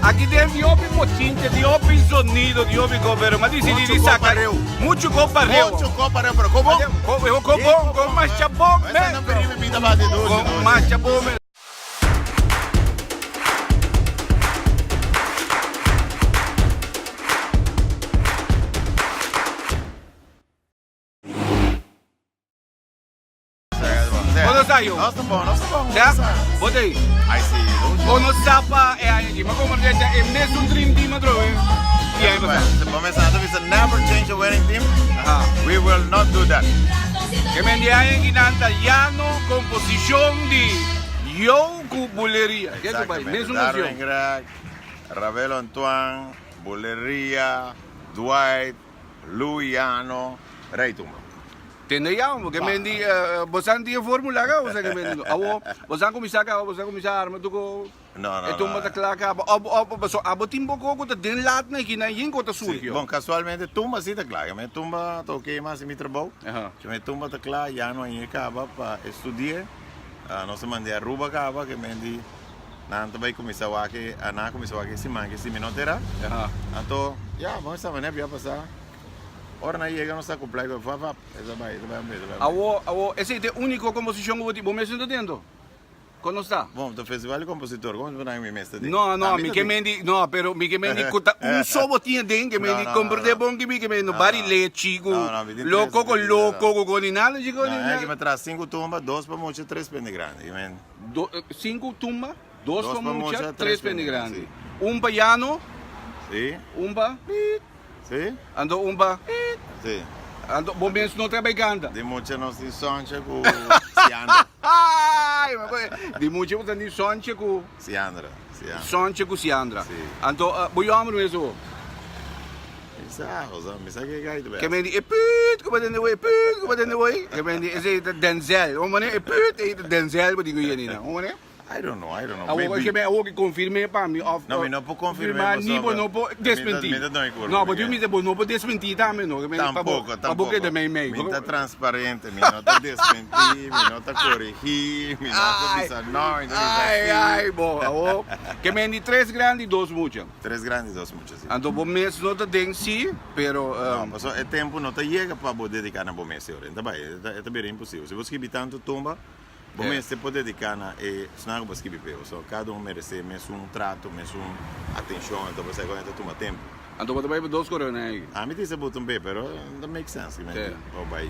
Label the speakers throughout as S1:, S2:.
S1: Aki den di hopi bochinche, di hopi zonido, di hopi ko, pero m'a dicidi di saca mucho ko pareu.
S2: Mucho ko pareu, pero ko bon?
S1: Ko ko bon, ko masha bon mes. Ko masha bon mes. Bo no sa yo?
S2: Nos ta bon, nos ta bon.
S1: Ya? Bo ta ei?
S2: Ai si, nos.
S1: Bo no sa pa e aña aki. Ma como ta e mesun dream team atrobe di aña pasá.
S2: Bo mester a bisa never change a winning team.
S1: Aha.
S2: We will not do that.
S1: Ke men di aña aki nan ta yano composicion di Yo ku Buleria. Ke ku bai?
S2: Exactamente.
S1: Mesun
S2: Darwin
S1: cancion.
S2: Greg, Ravelo Antoine, Buleria, Dwight, Luiano, Rey Tumba.
S1: Tende ya, bo ke men di, bo san tin e formula ka, bo san ke men di. Awo, bo san kuminsá kaba, bo san kuminsá arma tuko
S2: No, no,
S1: e tumba
S2: no.
S1: ta kla kaba. Of, of, paso abo tin boko ku ta den lat na hikina yin ku ta
S2: Sí,
S1: surgio.
S2: bon, kasualmente tumba sí ta kla. Ke men tumba ta oké mas mi trabou.
S1: Aha.
S2: Ke men tumba ta kla, ya no a yega kaba pa estudi'é. Nos a mand'é Aruba kaba, ke men di nan ta bai kuminsá wak e, nan a kuminsá wak e siman ke si mi no ta era.
S1: Aha.
S2: Anto, ya, bo mester manera bia pasá. Ora nan yega nos ta kumpla ku fap fap e ta bai e ta bai un bes e ta bai un bes.
S1: Awo awo esei ta e uniko komposishon ku bo tin bo mes no ta den to? Kon nos ta?
S2: Bon ta festival di kompositor komo ta mi mes ta den?
S1: No no
S2: Ami
S1: mi
S2: ta
S1: ke
S2: den.
S1: men di no pero mi ke men di ku ta un so bo tin aden ke men
S2: No
S1: di
S2: no no
S1: komprende
S2: no.
S1: bon ki mi ke men no
S2: No
S1: bari
S2: no.
S1: lechi ku
S2: No no mi tin tres
S1: loko ku
S2: mi tin
S1: loko
S2: no.
S1: ku ku ni nada chi ku
S2: No
S1: ni
S2: e ki
S1: nada.
S2: mi traha sinku tumba dos pa mucha tres pa hende grandi ki men.
S1: Do sinku tumba dos
S2: Dos
S1: pa
S2: pa
S1: mucha
S2: mucha
S1: tres
S2: tres
S1: pa
S2: pa
S1: hende
S2: hende grandi
S1: grandi
S2: si.
S1: un pa yano
S2: Si.
S1: un pa.
S2: Sí?
S1: Anto un pa.
S2: Sí.
S1: Anto bo mes no ta bay canta.
S2: Di mucha nos tin sonche cu Siandra.
S1: Ay, di mucha bo ta tin sonche cu.
S2: Siandra, Siandra.
S1: Sonche cu Siandra.
S2: Sí.
S1: Anto bo yomber mes ho?
S2: Mi sa, o mi sa ke gai ta bay.
S1: Ke men di e put ku bo tende wei, put ku bo tende wei. Ke men di esey ta Denzel. Bo mane e put ey ta Denzel bo tin ku yeni nan. Bo mane?
S2: I don't know, I don't know.
S1: Awor
S2: Maybe.
S1: ke me awor ke konfirm'é pa mi of
S2: No, mi no por konfirm'é
S1: konfirmá ni bo
S2: pasobra
S1: no por
S2: mi ta
S1: desmentí.
S2: mi ta duna e kurpa,
S1: No, bo
S2: mi
S1: tin
S2: ke.
S1: mester bo no por desmentí tambe no, ke me pa bo
S2: Tampoko,
S1: pa bo
S2: tampoko.
S1: keda mei mei.
S2: Mi ta transparente, mi no ta desmentí, mi no ta korigí, mi no ta
S1: Ai,
S2: bisa no, mi ta bisa
S1: ai,
S2: sí.
S1: ai, bo, awor ke men di tres grandi dos mucha.
S2: Tres grandi dos mucha, sí.
S1: Anto bo mes no ta den sí, pero
S2: No, pasobra e tempu no ta yega pa bo dediká na bo mes, señor. E ta bai, e ta e ta bira imposibel. Si bo skibi tantu tumba, Bo mester por dediká na e esnan ku bo skibi p'e, pasobra kada un meresé mesun trato, mesun atenshon, anto bo sa ku ta tuma tempu.
S1: Anto bo ta bai pa dos koreo na ei?
S2: Ami tin sa buta un be, pero no ta make sense ki menti bo bai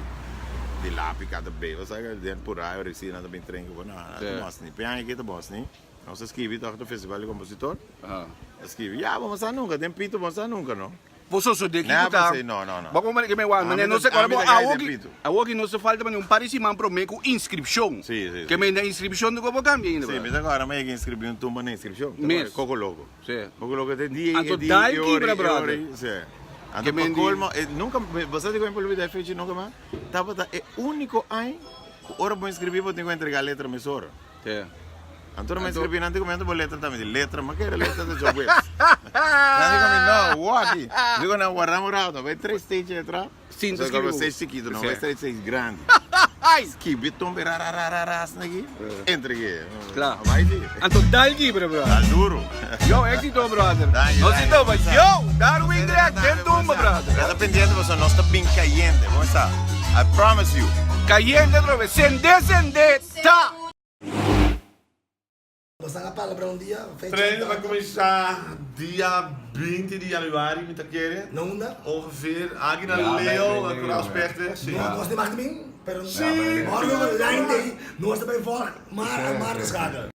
S2: di lapi kada be, bo sa ku den purá e resi nan ta bin tren ku bo, no, no ta bon asni. P'e aña aki ta bon asni, nos a skibi tok ta festival di kompositor, a skibi, ya bo no sa nunka, den pito bo no sa nunka no.
S1: Bo sosodé kiko
S2: Never
S1: ta.
S2: say no, no, no.
S1: Bo como ke me wak,
S2: Ami
S1: mane no
S2: ta
S1: se kora
S2: ami
S1: bo
S2: ta gai
S1: awo
S2: den
S1: ki
S2: pito.
S1: awo ki no se falta mane un par di siman prome ku inskripshon.
S2: Sí, sí,
S1: Ke
S2: sí.
S1: me na inskripshon ta bo kambia ainda
S2: Sí,
S1: bra.
S2: mi ta kora mi yega inskribí un tumba na inskripshon. Ta
S1: Mes.
S2: kore koko loko.
S1: Sí.
S2: Koko loko te dia
S1: Anto
S2: e dia
S1: dal
S2: e ora
S1: kibra
S2: e
S1: brother.
S2: ora e sí. Anto
S1: Ke
S2: pa
S1: men di.
S2: kolmo e nunka bo sa dikon mi por olbida e fecha nunka mas? Tabata e uniko aña ku ora bo inskribí bo tin ku entregá letra mesora.
S1: Te.
S2: Anto mi scribi nan di comento bo letra tambe di letra ma kere letra ta job webs. Nan di comi no waki. Digo nan warda un rato bai tres stage atrás.
S1: Sin
S2: So
S1: scribi.
S2: stage chiquito no bai stage grandi.
S1: Ai.
S2: Skibi tombe ra ra ra ra ra snegi. Entregue.
S1: Kla.
S2: Bai di.
S1: Anto dal libre bro.
S2: Dal duro.
S1: Yo éxito brother.
S2: Danki,
S1: Nos
S2: danki.
S1: topa. Yo, Darwin Greg den tumba brother.
S2: Keda pendiente pasobra nos ta bin cayente. Bo sa. I promise you.
S1: Cayente atrobe. Sende sende. Ta!
S3: Bosan a palabra un dia, fecha
S4: Trein ta
S3: data.
S4: kuminsá dia 20 di januari mi ta kere.
S3: Na unda?
S4: Ongeveer aki na
S1: Ja,
S4: Leo,
S1: bij- bij
S4: Koraal
S1: Leo,
S4: Spechtweg, sí.
S3: No, nos tin mag di bin, pero
S4: Sí.
S3: morgen online day, nos ta bay volg maar maar de schakel.